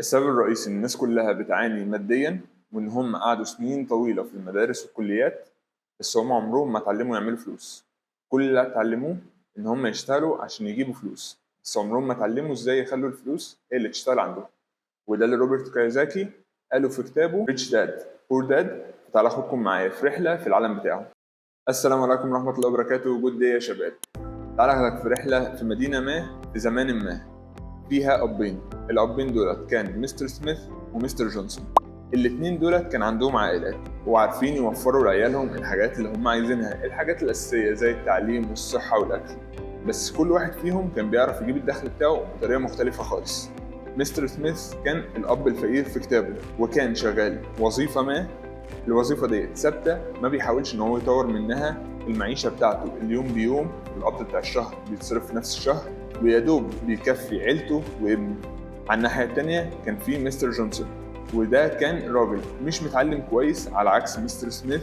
السبب الرئيسي ان الناس كلها بتعاني ماديا، وان هم قعدوا سنين طويلة في المدارس والكليات، بس هم عمرهم ما اتعلموا يعملوا فلوس. كل اللي اتعلموه ان هم يشتغلوا عشان يجيبوا فلوس، بس عمرهم ما اتعلموا ازاي يخلوا الفلوس هي اللي تشتغل عندهم. وده اللي روبرت كيوساكي قاله في كتابه Rich Dad Poor Dad. تعالى اخدكم معايا في رحله في العالم بتاعه. السلام عليكم ورحمة الله وبركاته. good day يا شباب. تعالى اخدك في رحله في مدينة ما في زمان ما فيها ابين. الابين دولت كان مستر سميث ومستر جونسون. الاتنين دولت كان عندهم عائلات وعارفين يوفروا لعيالهم الحاجات اللي هم عايزينها، الحاجات الأساسية زي التعليم والصحة والأكل. بس كل واحد فيهم كان بيعرف يجيب الدخل بتاعه بطريقة مختلفة خالص. مستر سميث كان الأب الفقير في كتابه، وكان شغال وظيفة ما. الوظيفة دي ثابتة، ما بيحاولش إن هو يطور منها. المعيشة بتاعته اليوم بيوم، القبض بتاع الشهر بيتصرف في نفس الشهر، ويا دوب بيكفي عيلته وابنه. على الناحية التانية كان في مستر جونسون، وده كان راجل مش متعلم كويس على عكس مستر سميث.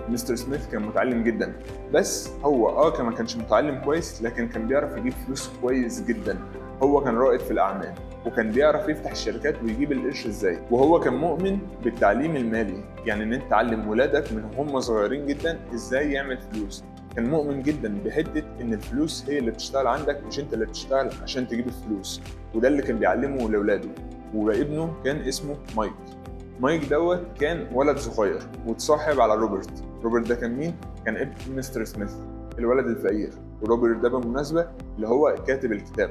مستر سميث كان متعلم جدا، بس هو كان ما كانش متعلم كويس، لكن كان بيعرف يجيب فلوس كويس جدا. هو كان رائد في الاعمال، وكان بيعرف يفتح الشركات ويجيب القرش ازاي. وهو كان مؤمن بالتعليم المالي، يعني ان انت تعلم ولادك من هم صغيرين جدا ازاي يعمل فلوس. كان مؤمن جدا بحته ان الفلوس هي اللي بتشتغل عندك، مش انت اللي بتشتغل عشان تجيب الفلوس. وده اللي كان بيعلمه لاولاده. وابنه كان اسمه مايك. مايك دوت كان ولد صغير وتصاحب على روبرت. روبرت ده كان مين؟ كان ابن مستر سميث، الولد الفقير. وروبرت ده بالمناسبة اللي هو كاتب الكتاب.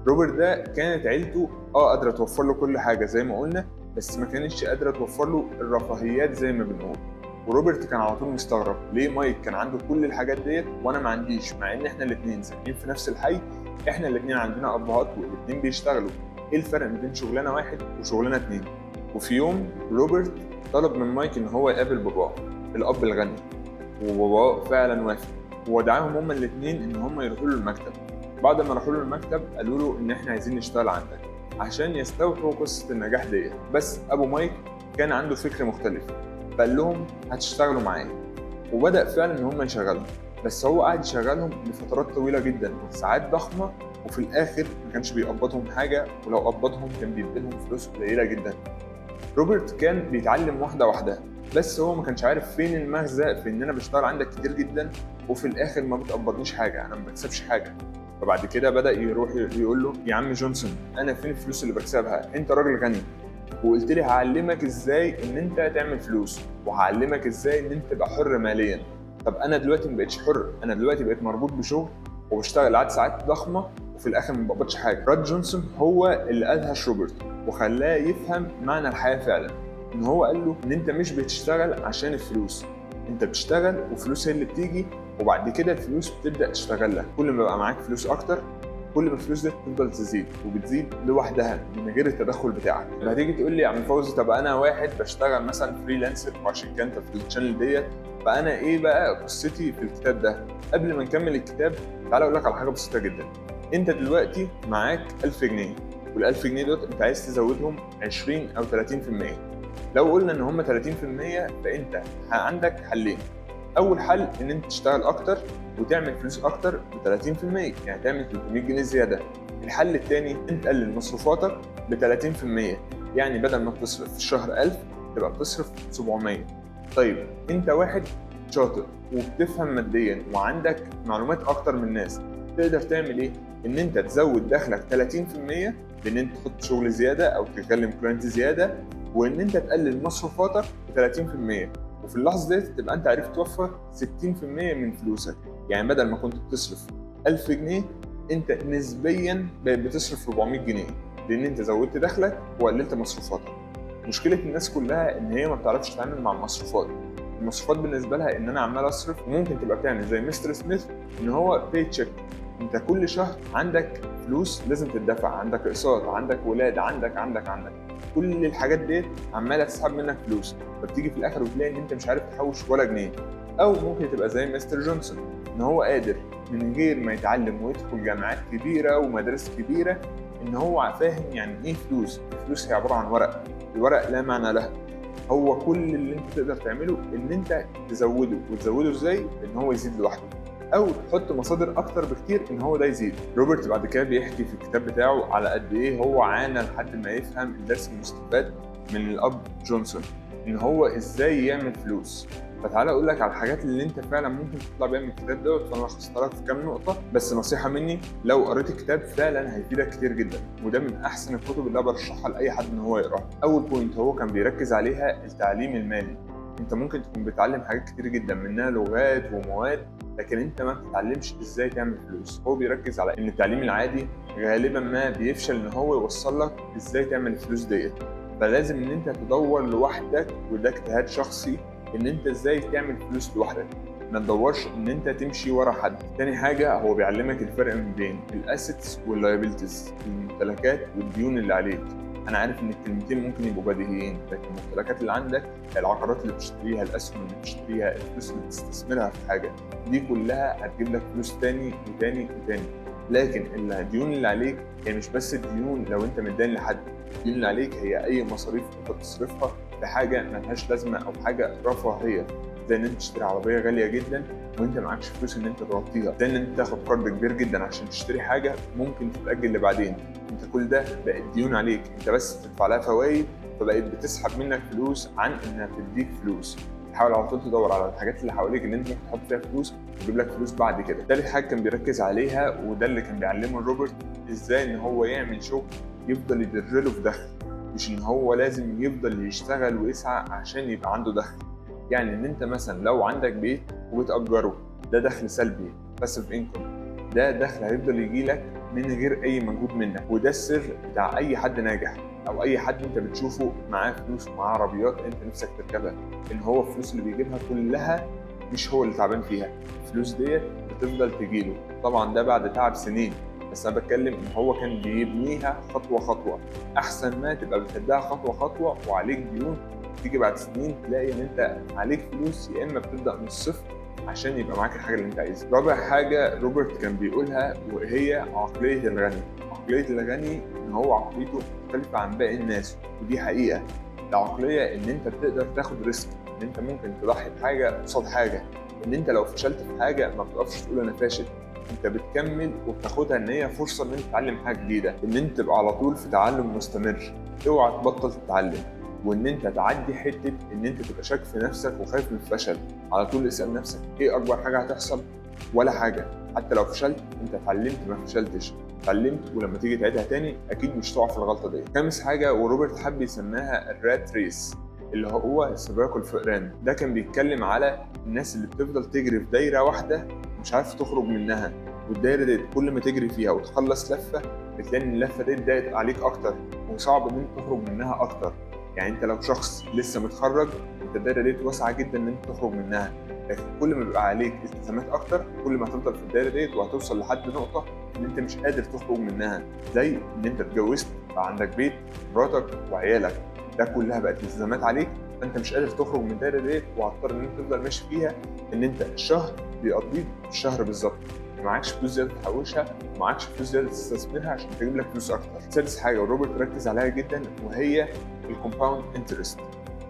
روبرت ده كانت عيلته قادرة توفر له كل حاجة زي ما قلنا، بس ما كانتش قادرة توفر له الرفاهيات زي ما بنقول. وروبرت كان على طول مستغرب ليه مايك كان عنده كل الحاجات ديت وانا ما عنديش، مع ان احنا الاثنين ساكنين في نفس الحي، احنا الاثنين عندنا ابهات والاثنين بيشتغلوا. ايه الفرق ما بين شغلانة واحد وشغلانه اتنين؟ وفي يوم روبرت طلب من مايك ان هو يقابل باباه الاب الغني، وباباه فعلا وافق ودعاهم هما الاثنين ان هما يروحوا له المكتب. بعد ما راحوا له المكتب قالوا له ان احنا عايزين نشتغل عندك عشان يستوحوا قصة النجاح ديت. بس ابو مايك كان عنده فكر مختلف، فقال لهم هتشتغلوا معايا. وبدا فعلا ان هم يشغلهم، بس هو قعد يشغلهم لفترات طويلة جدا وساعات ضخمه، وفي الاخر ما كانش بيقبضهم حاجه، ولو قبضهم كان بيديلهم فلوس قليله جدا. روبرت كان بيتعلم واحدة واحده، بس هو ما كانش عارف فين المغزى في ان انا بشتغل عندك كتير جدا وفي الاخر ما بتقبضنيش حاجه، انا ما بكسبش حاجه. فبعد كده بدا يروح يقول له يا عم جونسون، انا فين الفلوس اللي بكسبها؟ انت راجل غني وقلت لي هعلمك ازاي ان انت تعمل فلوس، وهعلمك ازاي ان انت تبقى حر ماليا. طب انا دلوقتي ما بقتش حر، انا دلوقتي بقيت مربوط بشغل وبشتغل عدد ساعات ضخمة وفي الاخر ما بقبضش حاجة. رد جونسون هو اللي ادهش روبرت وخلاه يفهم معنى الحياة فعلا، ان هو قال له ان انت مش بتشتغل عشان الفلوس، انت بتشتغل وفلوس هي اللي بتيجي، وبعد كده الفلوس بتبدا تشتغل لك. كل ما بقى معاك فلوس اكتر، كل ما الفلوس دي تفضل تزيد وبتزيد لوحدها من غير التدخل بتاعك. هتيجي تقول لي يا عم فوزي، طب انا واحد بشتغل مثلا freelancer وعشان كده انت في ال channel ديت، فانا ايه بقى قصتي في الكتاب ده؟ قبل ما نكمل الكتاب تعالى اقول لك على حاجة بسيطة جدا. انت دلوقتي معاك 1000 جنيه، وال1000 جنيه دوت انت عايز تزودهم 20 او 30%. لو قلنا ان هم 30%، فانت عندك حلين. اول حل ان انت تشتغل اكتر وتعمل فلوس اكتر ب 30%، يعني تعمل 300 جنيه زياده. الحل الثاني انت تقلل مصروفاتك ب 30%، يعني بدل ما بتصرف في الشهر 1000 تبقى بتصرف 700. طيب انت واحد شاطر وبتفهم ماديا وعندك معلومات اكتر من الناس، تقدر تعمل ايه؟ ان انت تزود دخلك 30% بان انت تحط شغل زيادة او تكلم client زياده، وان انت تقلل مصروفاتك ب 30%. وفي اللحظة دي تبقى انت عرفت توفر 60% من فلوسك. يعني بدل ما كنت بتصرف 1000 جنيه، انت نسبيا بقيت بتصرف 400 جنيه، لان انت زودت دخلك وقللت مصروفاتك. مشكلة الناس كلها ان هي ما بتعرفش تتعامل مع المصروفات. المصروفات بالنسبة لها ان انا عمال اصرف. وممكن تبقى بتعمل زي مستر سميث ان هو paycheck، انت كل شهر عندك فلوس لازم تدفع، عندك اقساط، عندك ولاد، عندك عندك عندك كل الحاجات ديت عماله تسحب منك فلوس، فبتيجي في الاخر وتلاقي ان انت مش عارف تحوش ولا جنيه. او ممكن تبقى زي مستر جونسون ان هو قادر من غير ما يتعلم ويدخل جامعات كبيرة ومدارس كبيره، ان هو فاهم يعني ايه فلوس. الفلوس هي عبارة عن ورق، الورق لا معنى له. هو كل اللي انت تقدر تعمله ان انت تزوده، وتزوده ازاي؟ ان هو يزيد لوحده. او تحط مصادر اكتر بكتير ان هو ده يزيد. روبرت بعد كده بيحكي في الكتاب بتاعه على قد ايه هو عانى لحد ما يفهم الدرس المستفاد من الاب جونسون، ان هو ازاي يعمل فلوس. فتعالى اقول لك على الحاجات اللي انت فعلا ممكن تطلع بيها من الكتاب دوت. فانا لخصتها لك في كام نقطة، بس نصيحة مني لو قريت الكتاب فعلا هيفيدك كتير جدا، وده من احسن الكتب اللي انا برشحها لاي حد ان هو يقراها. اول point هو كان بيركز عليها التعليم المالي. انت ممكن تكون بتعلم حاجات كتير جدا منها لغات ومواد، لكن انت ما بتتعلمش ازاي تعمل فلوس. هو بيركز على ان التعليم العادي غالبا ما بيفشل ان هو يوصل لك ازاي تعمل الفلوس ديت، فلازم ان انت تدور لوحدك، وده اجتهاد شخصي ان انت ازاي تعمل فلوس لوحدك، ما تدورش ان انت تمشي ورا حد. تاني حاجة هو بيعلمك الفرق ما بين ال assets وال liabilities، الممتلكات والديون اللي عليك. انا عارف ان الكلمتين ممكن يبقوا بديهيين، لكن الممتلكات اللي عندك، العقارات اللي بتشتريها، الاسهم اللي بتشتريها، الفلوس اللي بتستثمرها في حاجة، دي كلها هتجيب لك فلوس تاني وتاني وتاني. لكن الديون اللي عليك هي مش بس الديون لو انت مدين لحد، الديون اللي عليك هي اي مصاريف انت بتصرفها في حاجة ملهاش لازمه او حاجة رفاهية، زي ان انت تشتري عربية غالية جدا وانت معكش فلوس ان انت تغطيها، زي ان انت تاخد قرض كبير جدا عشان تشتري حاجة ممكن تتاجل لبعدين. انت كل ده بقت ديون عليك، انت بس بتدفع لها فوائد، فبقت بتسحب منك فلوس عن انها تديك فلوس. حاول على طول تدور على الحاجات اللي حواليك اللي انت ممكن تحط فيها فلوس وتجيب لك فلوس بعد كده. تالت حاجة كان بيركز عليها، وده اللي كان بيعلمه روبرت، ازاي ان هو يعمل شغل يفضل يدرله في دخل، مش ان هو لازم يفضل يشتغل ويسعى عشان يبقى عنده دخل. يعني ان انت مثلا لو عندك بيت وبتأجره، ده دخل سلبي، passive income، ده دخل هيفضل يجي لك من غير اي مجهود منك. وده السر بتاع اي حد ناجح او اي حد انت بتشوفه معاه فلوس ومعاه عربيات انت نفسك تركبها، ان هو الفلوس اللي بيجيبها كلها مش هو اللي تعبان فيها، الفلوس ديت بتفضل تجيله. طبعا ده بعد تعب سنين، بس انا بتكلم ان هو كان بيبنيها خطوة خطوة، احسن ما تبقى بتهدها خطوة خطوة وعليك ديون، تيجي بعد سنين تلاقي ان انت عليك فلوس، يا اما بتبدا من الصفر عشان يبقى معاك الحاجة اللي انت عايزها. رابع حاجة روبرت كان بيقولها وهي عقلية الغني. عقلية الغني ان هو عقليته مختلفة عن باقي الناس، ودي حقيقة. العقلية ان انت بتقدر تاخد risk، ان انت ممكن تضحي بحاجة قصاد حاجة، ان انت لو فشلت في حاجة ما بتقفش تقول انا فاشل، انت بتكمل وبتاخدها ان هي فرصة ان انت تتعلم حاجة جديدة، ان انت تبقى على طول في تعلم مستمر، اوعى تبطل تتعلم، وان انت تعدي حتة ان انت تبقى شاك في نفسك وخايف من الفشل. على طول اسال نفسك ايه اكبر حاجة هتحصل؟ ولا حاجة. حتى لو فشلت انت اتعلمت، ما فشلتش اتعلمت، ولما تيجي تعيدها تاني اكيد مش تقع في الغلطة دي. خامس حاجة وروبرت حب يسميها ال rat race، اللي هو سباق الفئران. ده كان بيتكلم على الناس اللي بتفضل تجري في دايرة واحدة مش عارف تخرج منها، والدايره دي كل ما تجري فيها وتخلص لفه بتلاقي ان اللفة دي اتضايقت عليك اكتر وصعب ان انت تخرج منها اكتر. يعني انت لو شخص لسه متخرج انت الدايرة دي واسعة جدا ان انت تخرج منها، لكن كل ما بيبقى عليك التزامات اكتر كل ما هتفضل في الدايرة ديت وهتوصل لحد نقطة ان انت مش قادر تخرج منها، زي ان انت اتجوزت بقى عندك بيت، مراتك وعيالك، ده كلها بقت التزامات عليك، فانت مش قادر تخرج من الدايرة ديت وهتضطر ان انت تفضل ماشي فيها، ان انت الشهر بيقضيك الشهر بالظبط، معكش فلوس زيادة تحوشها ومعكش فلوس زيادة تستثمرها عشان تجيب لك فلوس اكتر. سادس حاجة وروبرت ركز عليها جدا وهي ال compound interest.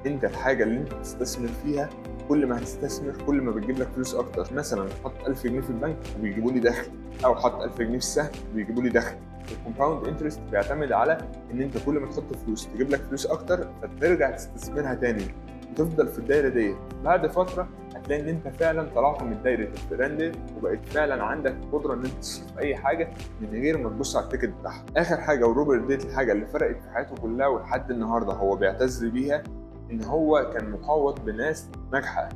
انت الحاجة اللي انت بتستثمر فيها كل ما هتستثمر كل ما بتجيب لك فلوس اكتر. مثلا حط 1000 جنيه في البنك وبيجيبوا لي دخل، او حط 1000 جنيه في السهم وبيجيبوا لي دخل. ال compound interest بيعتمد على ان انت كل ما تحط فلوس تجيب لك فلوس اكتر، فترجع تستثمرها تاني وتفضل في الدايرة دي. بعد فترة هتلاقي ان انت فعلا طلعت من دايرة الفئران دي وبقيت فعلا عندك قدره ان انت تصرف اي حاجة من غير ما تبص على ال ticket بتاعها. اخر حاجة وروبرت ديت الحاجة اللي فرقت في حياته كلها ولحد النهارده هو بيعتز بيها، ان هو كان محاوط بناس ناجحة.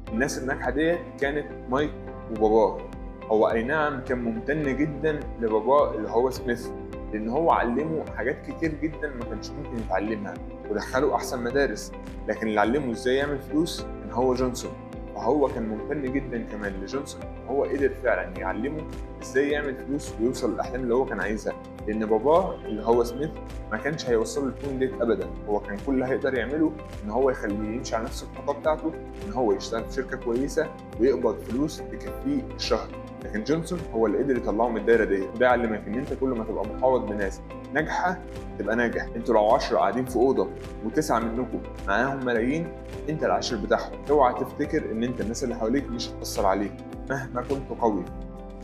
الناس الناجحة ديت كانت مايك وباباه. هو اي نعم كان ممتن جدا لباباه اللي هو سميث، لان هو علمه حاجات كتير جدا ما كانش ممكن يتعلمها ودخله احسن مدارس، لكن اللي علمه ازاي يعمل فلوس كان هو جونسون. فهو كان ممتن جدا كمان لجونسون، هو قدر فعلا يعلمه ازاي يعمل فلوس ويوصل للاحلام اللي هو كان عايزها، لان باباه اللي هو سميث ما كانش هيوصله لل point ديت ابدا. هو كان كل اللي هيقدر يعمله ان هو يخليه يمشي على نفس الخطة بتاعته، ان هو يشتغل في شركة كويسة ويقبض فلوس تكفيه الشهر. لكن جونسون هو اللي قدر يطلعه من الدايرة دي. وده يعلمك ان انت كل ما تبقى محاوط بناس ناجحة تبقى ناجح. انتوا لو 10 قاعدين في اوضة وتسعة منكم معاهم ملايين، انت العاشر بتاعهم. اوعى تفتكر ان انت الناس اللي حواليك مش هتاثر عليك، مهما كنت قوي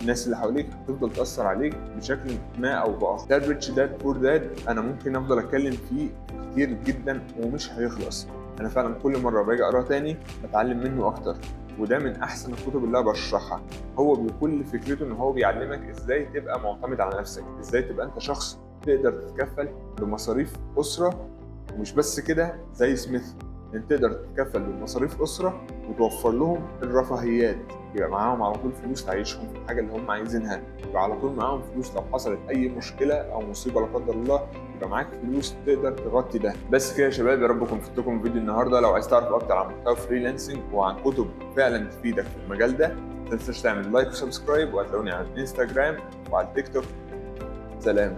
الناس اللي حواليك هتفضل تاثر عليك بشكل ما او باخر. ده Rich Dad Poor Dad انا ممكن افضل اتكلم فيه كتير جدا ومش هيخلص. انا فعلا كل مرة باجي اقراه تاني بتعلم منه اكتر، وده من احسن الكتب اللي انا برشحها. هو بكل فكرته ان هو بيعلمك ازاي تبقى معتمد على نفسك، ازاي تبقى انت شخص تقدر تتكفل بمصاريف اسره، ومش بس كده زي سميث، ان تقدر تتكفل بمصاريف اسره وتوفر لهم الرفاهيات، يبقى معاهم على طول فلوس تعيشهم في الحاجة اللي هم عايزينها، يبقى على طول معاهم فلوس لو حصلت اي مشكلة او مصيبة لا قدر الله، يبقى معاك فلوس تقدر تغطي ده. بس كده يا شباب، يا رب اكون فدتكم في فيديو النهارده. لو عايز تعرف اكتر عن محتوى freelancing وعن كتب فعلا تفيدك في المجال ده، ما تنساش تعمل like و subscribe، وهتلاقوني على الانستجرام وعلى التيك توك. سلام.